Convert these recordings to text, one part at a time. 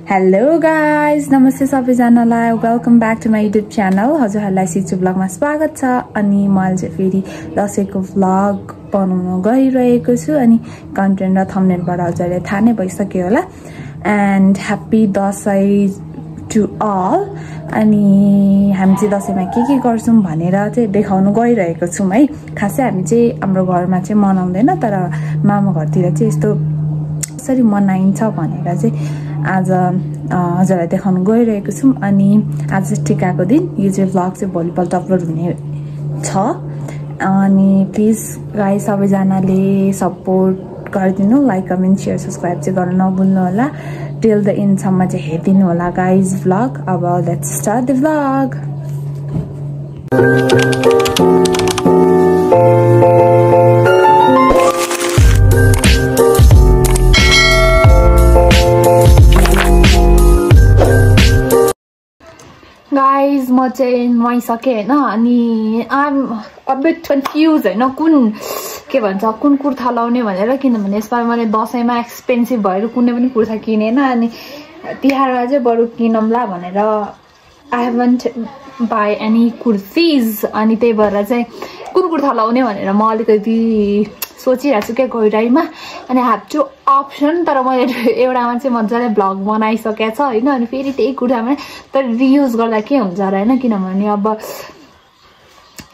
Hello guys, नमस्ते सबैजनालाई। Welcome back to my YouTube channel. हजुरहरूलाई सिक्छु ब्लगमा स्वागत छ। अनि मैले चाहिँ फेरि दसैँको भ्लग बनाउन गइरहेको छु। अनि कन्टेन्ट र थम्बनेलबाट हजुरहरूले थाहा नै भइसक्यो होला। And happy Dashain to all. अनि हामी चाहिँ दसैँमा के गर्छौँ भनेर चाहिँ देखाउनु गइरहेको छौँ है। खासै हामी चाहिँ हाम्रो घरमा चाहिँ मनाउँदैन, तर मामा घरतिर चाहिँ यस्तो कसरी मनाइन्छ भनेर चाहिँ आज हजुरलाई देखाउनु गइरहेको छौँ। अनि आज टिकाको दिन, यो चाहिँ भ्लग चाहिँ भोलिपल्ट अपलोड हुने छ। अनि प्लिज गाइस सबैजनाले सपोर्ट गरिदिनु, लाइक कमेन्ट सेयर सब्सक्राइब चाहिँ गर्न नभुल्नु होला। टिल द एन्डसम्म चाहिँ हेरिदिनु होला गाइज भ्लग। अब let's start the vlog. Guys म चाहिँ नुहाइसकेँ होइन। अनि आइम अ बिट कन्फ्युज होइन, के भन्छ कुन कुर्ता लाउने भनेर। किनभने यसपालि मैले दसैँमा एक्सपेन्सिभ भएर कुनै पनि कुर्ता किनेन। अनि तिहारमा चाहिँ बरु किनौँला भनेर I haven't by any kurtis. अनि त्यही भएर चाहिँ कुन कुर्ता लाउने भनेर म अलिकति सोचिरहेको छु क्या गइराईमा। अनि ह्याभ टु अप्सन, तर मैले एउटामा चाहिँ मजाले भ्लग बनाइसकेको छ होइन। अनि फेरि त्यही कुर्तामा तर रियुज गर्दा के हुन्छ र होइन, किनभने अब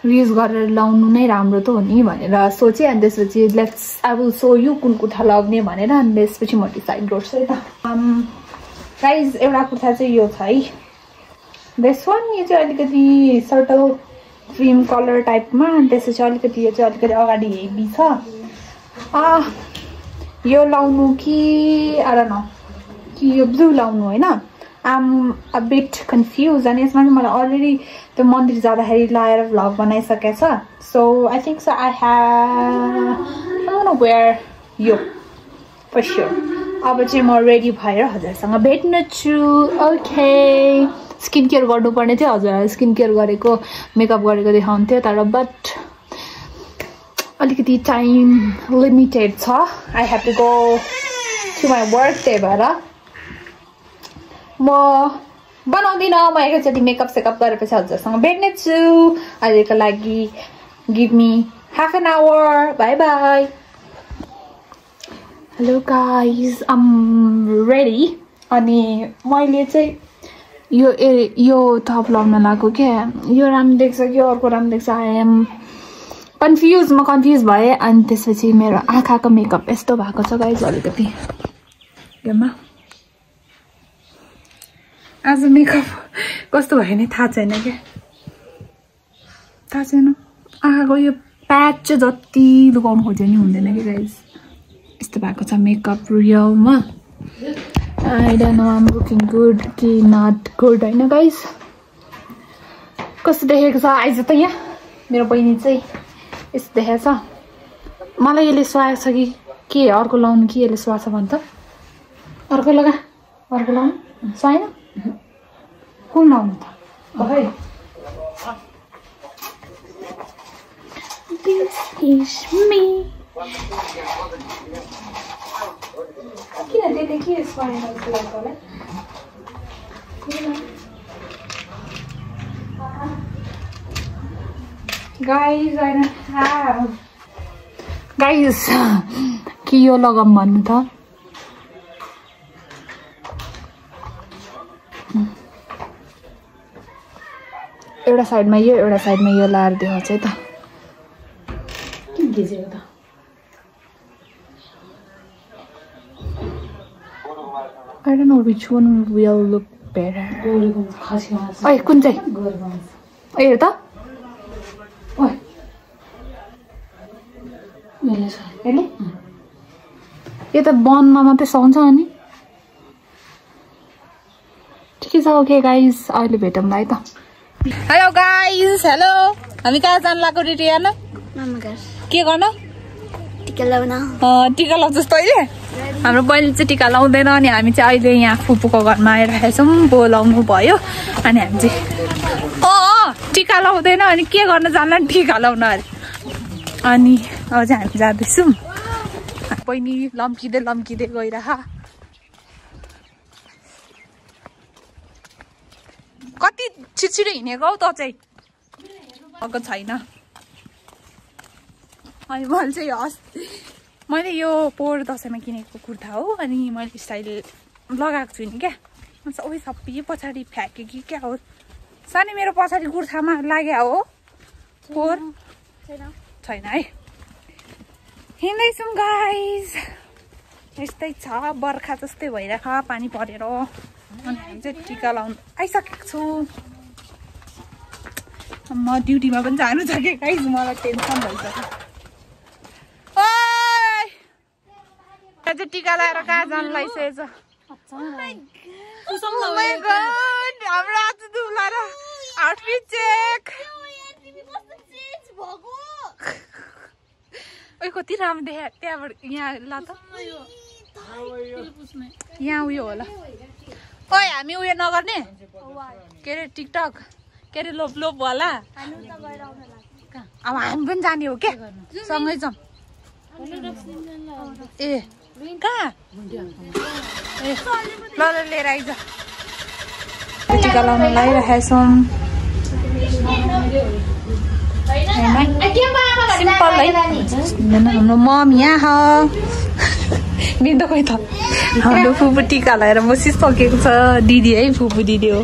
रियुज गरेर लाउनु नै राम्रो त हो नि भनेर सोचेँ। अनि त्यसपछि let's I will so you कुन कुर्ता लाउने भनेर। अनि त्यसपछि म डिसाइड गर्छु है त। गाइज एउटा कुर्ता चाहिँ यो छ है, दिस वान। यो चाहिँ अलिकति सर्टल क्रिम कलर टाइपमा। अनि त्यसपछि अलिकति यो चाहिँ अलिकति अगाडि हेभी छ। यो लाउनु कि आएर न कि यो ब्लू लाउनु होइन, आम अ बिट कन्फ्युज। अनि यसमा चाहिँ मलाई अलरेडी त्यो मन्दिर जाँदाखेरि लाएर भ्लग बनाइसकेको छ। So I think so I have wear यो फर स्योर। अब चाहिँ म रेडी भएर हजुरसँग भेट्नु छु। ओके, स्किन केयर गर्नुपर्ने थियो। हजुरलाई स्किन केयर गरेको मेकअप गरेको देखाउँथ्यो, तर बट अलिकति टाइम लिमिटेड छ। I have to go to my work. त्यही भएर म बनाउँदिनँ। म एकैचोटि मेकअप सेकअप गरेपछि हजुरसँग भेट्ने छु। अहिलेको लागि give me half an hour. Bye bye. Hello guys, I'm ready. अनि मैले चाहिँ यो टप लाउन लगाएको क्या। यो राम्रो देख्छ कि अर्को राम्रो देख्छ, आई एम कन्फ्युज। म कन्फ्युज भएँ। अनि त्यसपछि मेरो आँखाको मेकअप यस्तो भएको छ गाइज अलिकति। योमा आज मेकअप कस्तो भयो नि थाहा छैन क्या, थाहा छैन। आँखाको यो प्याच चाहिँ जति लुकाउनु खोज्यो नि हुँदैन कि गाइज। यस्तो भएको छ मेकअप रियलमा। I don't know I'm looking good कि नट गुड होइन गाइज। कस्तो देखेको छ आइज त यहाँ मेरो बहिनी चाहिँ यस्तो देखेको छ। मलाई यसले सुहाएको छ कि के अर्को लाउनु कि यसले सुहाएको छ भन् त। अर्को लगा, अर्को लाउनु सुहाएन। कुन लाउनु त खै। किन त्यसले के सुहाएन जस्तो लाग्छ होला। गाइज गाइज कि यो लगाऊँ भन्नु त। एउटा साइडमा यो, एउटा साइडमा यो लाएर देखाउँछ है त। किन खिचेको त? I don't know which one will look better. ओइ कुन चाहिँ? ओइ हेर त। ओइ यसले यो त बनमा मात्रै सुहाउँछ। अनि ठिकै छ। ओके गाइज, अहिले भेटौँला है त। Hello guys, hello. हामी कहाँ जानु लाग्यो रेडी हेर्न? के गर्न? टिका लाउन। टिका लाउँछस् तैँले? हाम्रो बहिनी चाहिँ टिका लाउँदैन। अनि हामी चाहिँ अहिले यहाँ फुपूको घरमा आइरहेको छौँ। बोलाउनु भयो। अनि हामी चाहिँ टिका लाउँदैन। अनि के गर्न जान्ला नि टिका लाउन अरे। अनि अब चाहिँ हामी जाँदैछौँ। बहिनी लम्किँदै लम्किँदै गइरह। कति छिटछिटो हिँडेको हौ त चाहिँ भएको छैन। अनि मैले चाहिँ मैले यो पोहोर दसैँमा किनेको कुर्ता हो अनि मैले स्टाइल लगाएको छुइनँ क्या। ओइ सबै पछाडि फ्याँके कि क्या हो सानी मेरो पछाडि कुर्तामा लाग्यो हो पोहोर छैन है। हिँड्दैछौँ गाइस यस्तै छ बर्खा जस्तै भइरहेको पानी परेर अनि हामी चाहिँ टिका लाउनु आइसकेको छु। म ड्युटीमा पनि जानु छ कि गाइस मलाई टेन्सन भइसक्यो। ओइ चाहिँ टिका लगाएर कहाँ जानु लागिसकेछ हाम्रो आज दुला र आउटफिट चेक ओइ कति राम्रो देखा त्यहाँबाट यहाँ ला त यहाँ उयो होला। ओइ हामी उयो नगर्ने के अरे टिकटक के अरे लोप लोप होला अब हामी पनि जाने हो क्या सँगै जाउँ। ए कहाँ ए ल लिएर आइज टिका लाउन लगाइरहेका छौँ। सिम्पल है हाम्रो मम यहाँ बिन्दु खोइ त हाम्रो फुपू टिका लगाएर बसिसकेको छ। दिदी है फुपू दिदी हो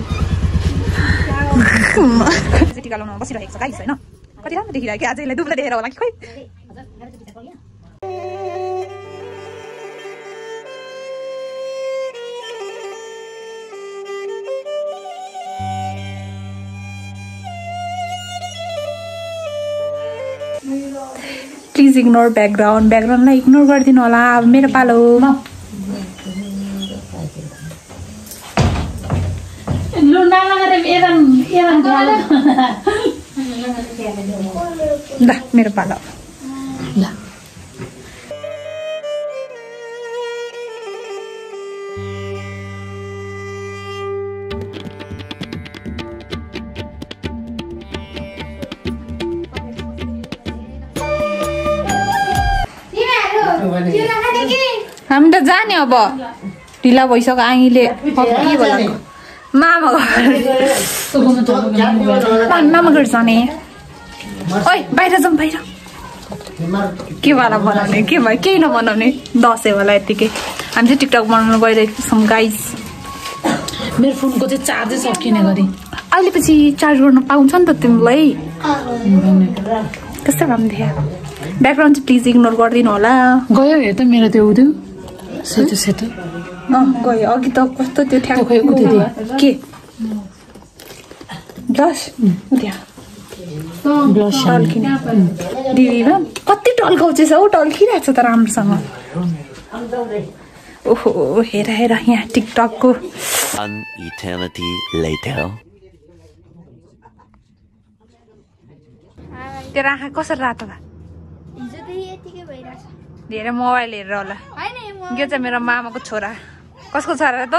टिका लाउन बसिरहेको छ गाइस होइन कति राम्रो देखिरहेको आज यसलाई दुब्ला देखेर होला कि खोइ। प्लिज इग्नोर ब्याकग्राउन्डलाई इग्नोर गरिदिनु होला। अब मेरो पालो ल मेरो पालो ल हामी त जाने अब ढिला भइसक्यो। आङीले के होला मामा घर जाने। ओइ बाहिर जाउँ बाहिर के वाला बनाउने के भयो केही नबनाउने दसैँ होला यतिकै। हामी चाहिँ टिकटक बनाउनु गइरहेको छौँ गाइस। मेरो फोनको चाहिँ चार्जै सकिने गरी अहिले पछि चार्ज गर्न पाउँछ नि त तिमीलाई कस्तो राम्रो देखा। ब्याकग्राउन्ड चाहिँ प्लिज इग्नोर गरिदिनु होला। गयो हेर त मेरो त्यो उयो सेतो सेतो गयो अघि त कस्तो त्यो ठ्याक्क के ब्लस टल्किने दिदीमा कति टल्काउँछ हौ टल्किरहेको छ त राम्रोसँग। ओहो हेर हेर यहाँ टिकटकको तेरो आँखा कसरी रातो भए धेरै मोबाइल हेरेर होला। यो चाहिँ मेरो मामाको छोरा। कसको छोरा त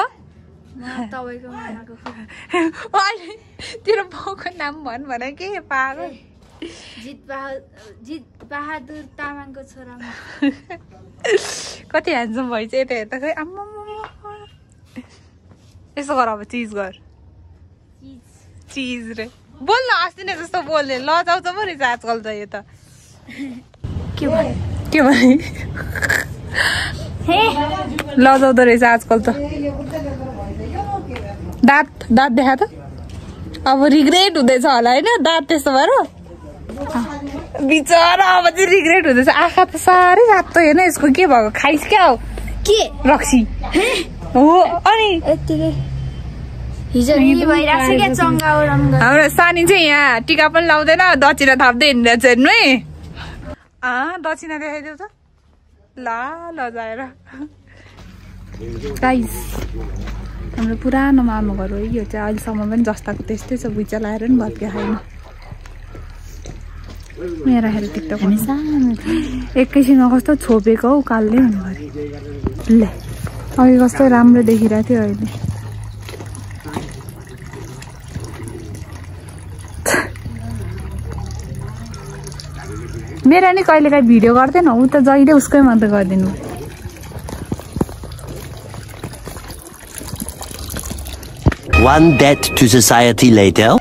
तेरो बाउको नाम भन के पागल जित बहादुर तामाङको छोरा कति ह्यान्डसम भइछ यता हेर्दा खै आम्मा यसो गर अब चिज गर चिज रे बोल न अस्ति नै जस्तो बोल्ने लजाउँछ पो रहेछ आजकल त यो त के भने लजाउँदो रहेछ आजकल त। दाँत देखा त अब रिग्रेट हुँदैछ होला होइन दाँत त्यस्तो भएर बिचरा अब चाहिँ रिग्रेट हुँदैछ। आँखा त साह्रै रातो होइन यसको के भएको खाइस क्या हो के रक्सी हो। अनि हाम्रो सानी चाहिँ यहाँ टिका पनि लाउँदैन दक्षिणा थाप्दै हिँडिरहेछ हेर्नु है। दक्षिणा देखाइदेऊ त ल जाएर गाइस हाम्रो पुरानो मामा घर हो यो चाहिँ अहिलेसम्म पनि जस्ताको त्यस्तै छ बुइचा लाएर पनि भत्के खाएन। मेरो हेर टिकटक एकैछिनमा कस्तो छोपेको हौ कालले हुनु ल अघि कस्तो राम्रो देखिरहेको थियो अहिले। मेरो नि कहिले काहीँ भिडियो गर्दैन ऊ त जहिले उसकै मात्र गरिदिनु। One debt to society later.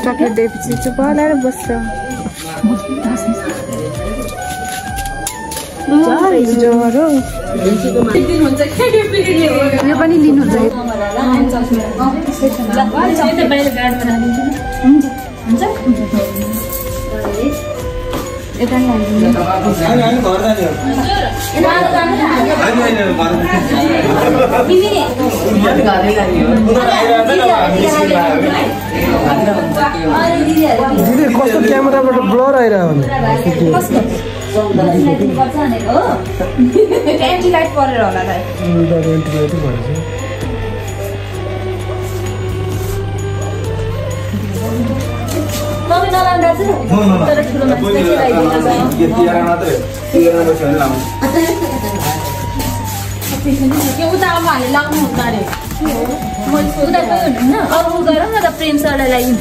Chocolate दिएपछि चुप लाएर बस्छ यो पनि लिनुहुन्छ दिदी कस्तो क्यामेराबाट ब्लर आइरहेको एन्टिलाइट परेर होला प्रेम सरलाई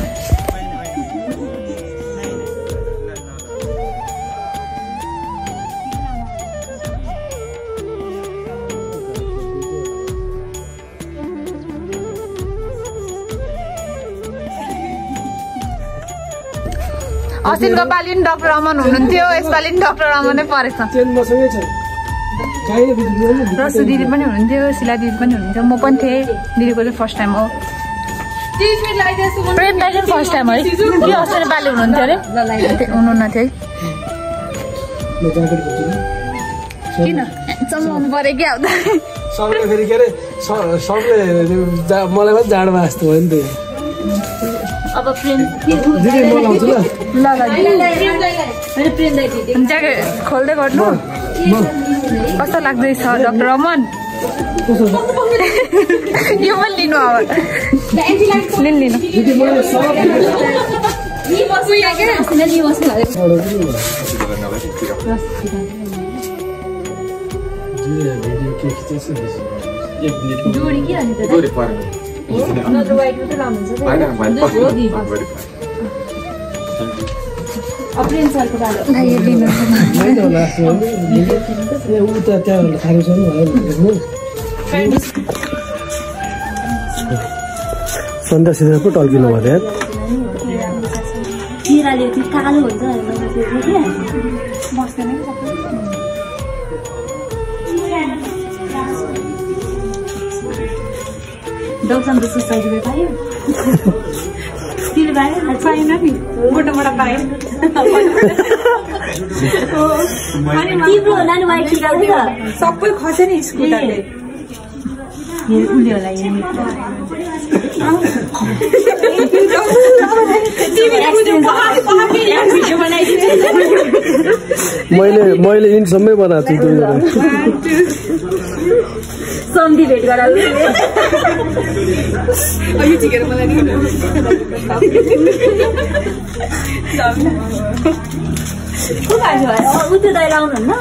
अस्तिको पालि पनि डाक्टर अमन हुनुहुन्थ्यो यसपालि पनि डाक्टर अमनै परेछ रसु दिदी पनि हुनुहुन्थ्यो शिला दिदी पनि हुनुहुन्थ्यो म पनि थिएँ दिदीको चाहिँ फर्स्ट टाइम हो प्रेम दाइ चाहिँ फर्स्ट टाइम है के अस्ति पालि हुनुहुन्थ्यो अरे हुनुहुन्न थियो है किन चलाउनु पऱ्यो क्या आउँदा सबले फेरि के अरे सबले मलाई पनि जाडमा जस्तो हो नि त अब प्रेम दिदी म लाउँछु ल ज्याकेट खोल्दै गर्नु कस्तो लाग्दैछ डाक्टर अमन यो पनि लिनु अब लिनु जोडी के अनि सन्ध्या सिधा पो टल्किनु भयो कालो हुन्छ डक्टर सोसाइटीमा पायो तिमीले पायो पाएन नि मोटा मोटा पायो तिम्रो होला नि वाइट टिका सबै खसे नि स्कुटरले उसले होला मैले इन्टसम्मै बनाएको छु सम्धी भेट गराउ त्यो दाइ लाउनुहुन्न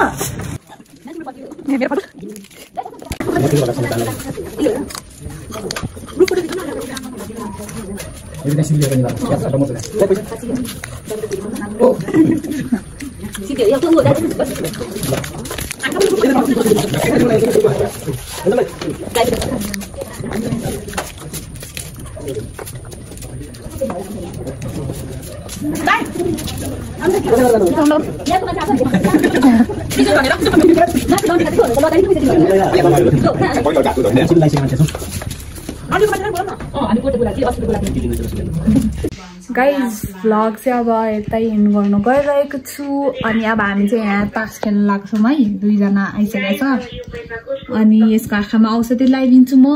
गाइज भ्लग चाहिँ अब यतै एन्ड गर्नु गइरहेको छु अनि अब हामी चाहिँ यहाँ तास खेल्न लाग्छौँ है दुईजना आइसकेको छ अनि यसको आँखामा औषधि लगाइदिन्छु म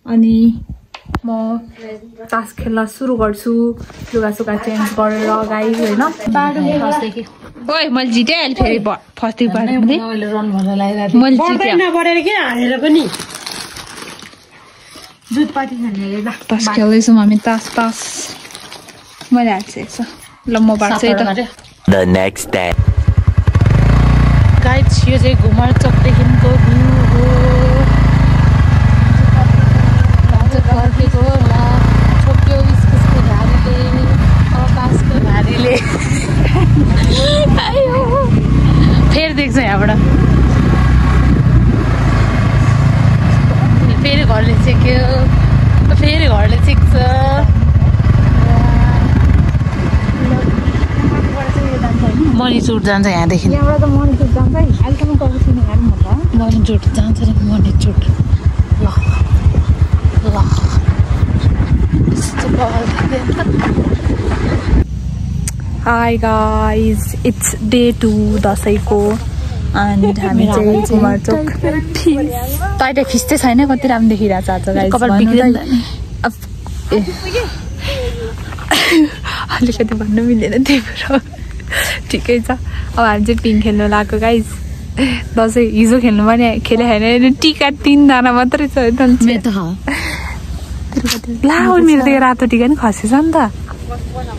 अनि म तास खेल्न सुरु गर्छु लुगासुगा चेन्ज गरेर गाइस हैन ओइ मैले जिते अहिले फेरि फर्स्टै पार्ने मैले रन भन्न लागिरहेको मैले जिते नबढेर के हालेर पनि दुध पाती खाने ल तास खेल्दैछौँ हामी तास मैले हाल्छु ल म बाँड्छु है त The next day. गाइस यो चाहिँ घुमर चोकदेखिको भ्यू हो फर्केको होला छोप्यो इस्कुसको भारीले आकाशको भारीले फेरि देख्छ यहाँबाट फेरि घरले चेक्यो फेरि घरले चेक्छ मनी चुट जान्छ यहाँदेखि यहाँबाट त मनी चुट जान्छ है अहिलेसम्म गएको छैन हेर्नु होला मनी चुट जान्छ नि मनी चुट ल Hi guys, it's day 2 दसैँको and हामी चाहिँ घुमरचोक तैँले फिस चाहिँ छैन कति राम्रो देखिरहेको छ आज गाइस अलिकति भन्नु मिलेन त्यही भएर ठिकै छ अब हामी चाहिँ पिङ खेल्नु लाग्यो गाइस दसैँ हिजो खेल्नु पनि खेले होइन टिका 3 जना मात्रै छ ला मेरो त रातो टिका नि खसेछ नि त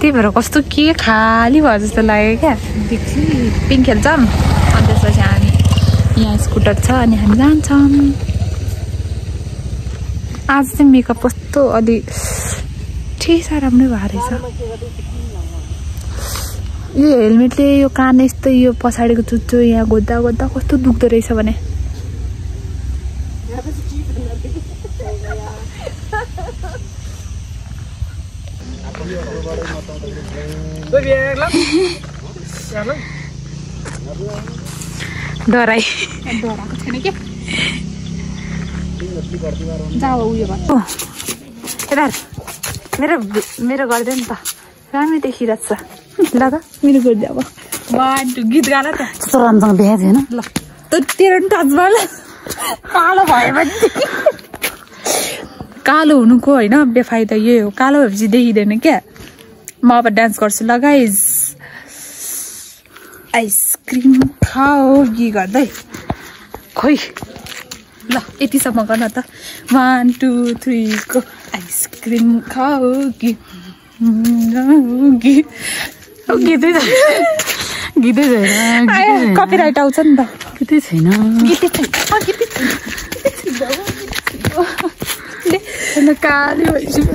त्यही भएर कस्तो के खाली भयो जस्तो लाग्यो क्या पिङ खेल्छौँ अनि त्यसपछि हामी यहाँ स्कुटर छ अनि हामी जान्छौँ आज चाहिँ मेकअप कस्तो अलि ठिक छ राम्रै भएको रहेछ यो हेलमेटले यो कान यस्तो यो पछाडिको चुच्चो यहाँ गोद्दा गोद्दा कस्तो दुख्दो रहेछ भने डराइ डराएको छैन के जाऊ उयो यता मेरो गरिदियो नि त राम्रै देखिरहेको छ ल त मेरो गरिदियो अब 1 2 गीत गान त सोरानसँग बिहा थिएन ल त तेरो नि टच भयो कालो भयो भने कालो हुनुको होइन बेफाइदा यही हो कालो भएपछि देखिँदैन क्या म अब डान्स गर्छु ल गाइस आइसक्रिम खाओ कि गर्दै खोइ ल यतिसम्म गर्न त 1 2 3 को आइसक्रिम खाओ कि गीतै छैन कपिराइट आउँछ नि त गीतै छैन काली भइसक्यो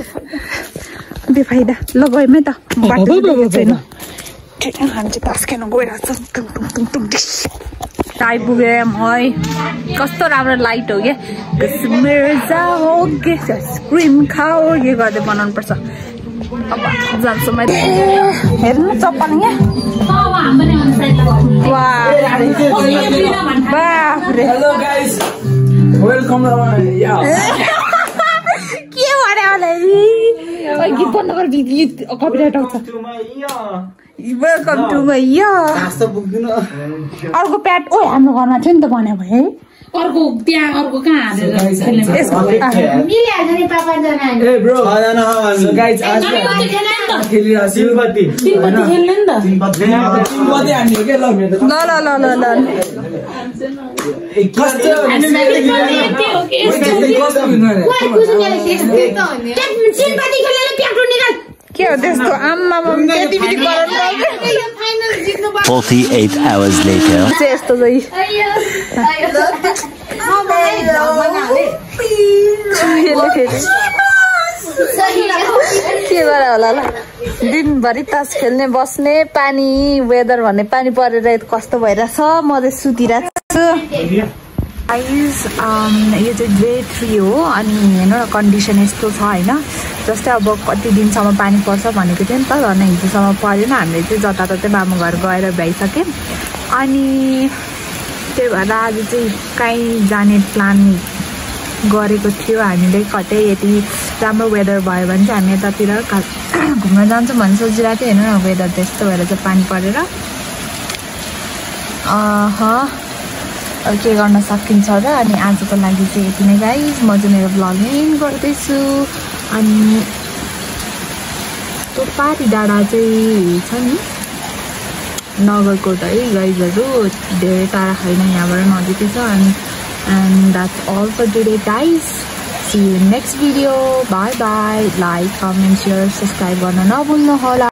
बेफाइदा ल गयौँ है त बाटो छैन हामी चाहिँ तास खेल्नु गइरहेको छ आइपुग्यो है कस्तो राम्रो लाइट हो क्या आइसक्रिम खाओ के गर्दै बनाउनु पर्छ अब जान्छु मैले हेर्नु चप्पल यहाँ के भन्यो होला गीत बन्द गर गीत कपिराइट आउँछ वेलकम टु मैया अर्को प्याट ओ हाम्रो घरमा थियो नि त भन्यो भए अर्को त्यहाँ अर्को कहाँ हालेर के हो त्यस्तो आम्मा 48 hours later. यस्तो चाहिँ के गरे होला ल दिनभरि तास खेल्ने बस्ने पानी वेदर भन्ने पानी परेर कस्तो भइरहेछ म चाहिँ सुतिरहेको छु गाइस यो चाहिँ डे 3 हो अनि हेर्नु न कन्डिसन यस्तो छ होइन जस्तै अब कति दिनसम्म पानी पर्छ भनेको थियो नि त झन् हिजोसम्म परेन हामीले चाहिँ जताततै मामु घर गएर भ्याइसक्यौँ अनि त्यही भएर आज चाहिँ कहीँ जाने प्लान गरेको थियो हामीले कतै यति राम्रो वेदर भयो भने चाहिँ हामी यतातिर घुम्न जान्छौँ भन्ने सोचिरहेको थियो हेर्नु न वेदर त्यस्तो भएर चाहिँ पानी परेर अब के गर्न सकिन्छ र अनि आजको लागि चाहिँ यति नै गाइस म चाहिँ मेरो भ्लग एन्ड गर्दैछु अनि टोपारी डाँडा चाहिँ छ नि नगरकोट है गाइजहरू धेरै टाढा छैन यहाँबाट नजिकै छ अनि and that's all for today guys. See you in next video. Bye bye. Like, comment, share, subscribe गर्न नभुल्नु होला.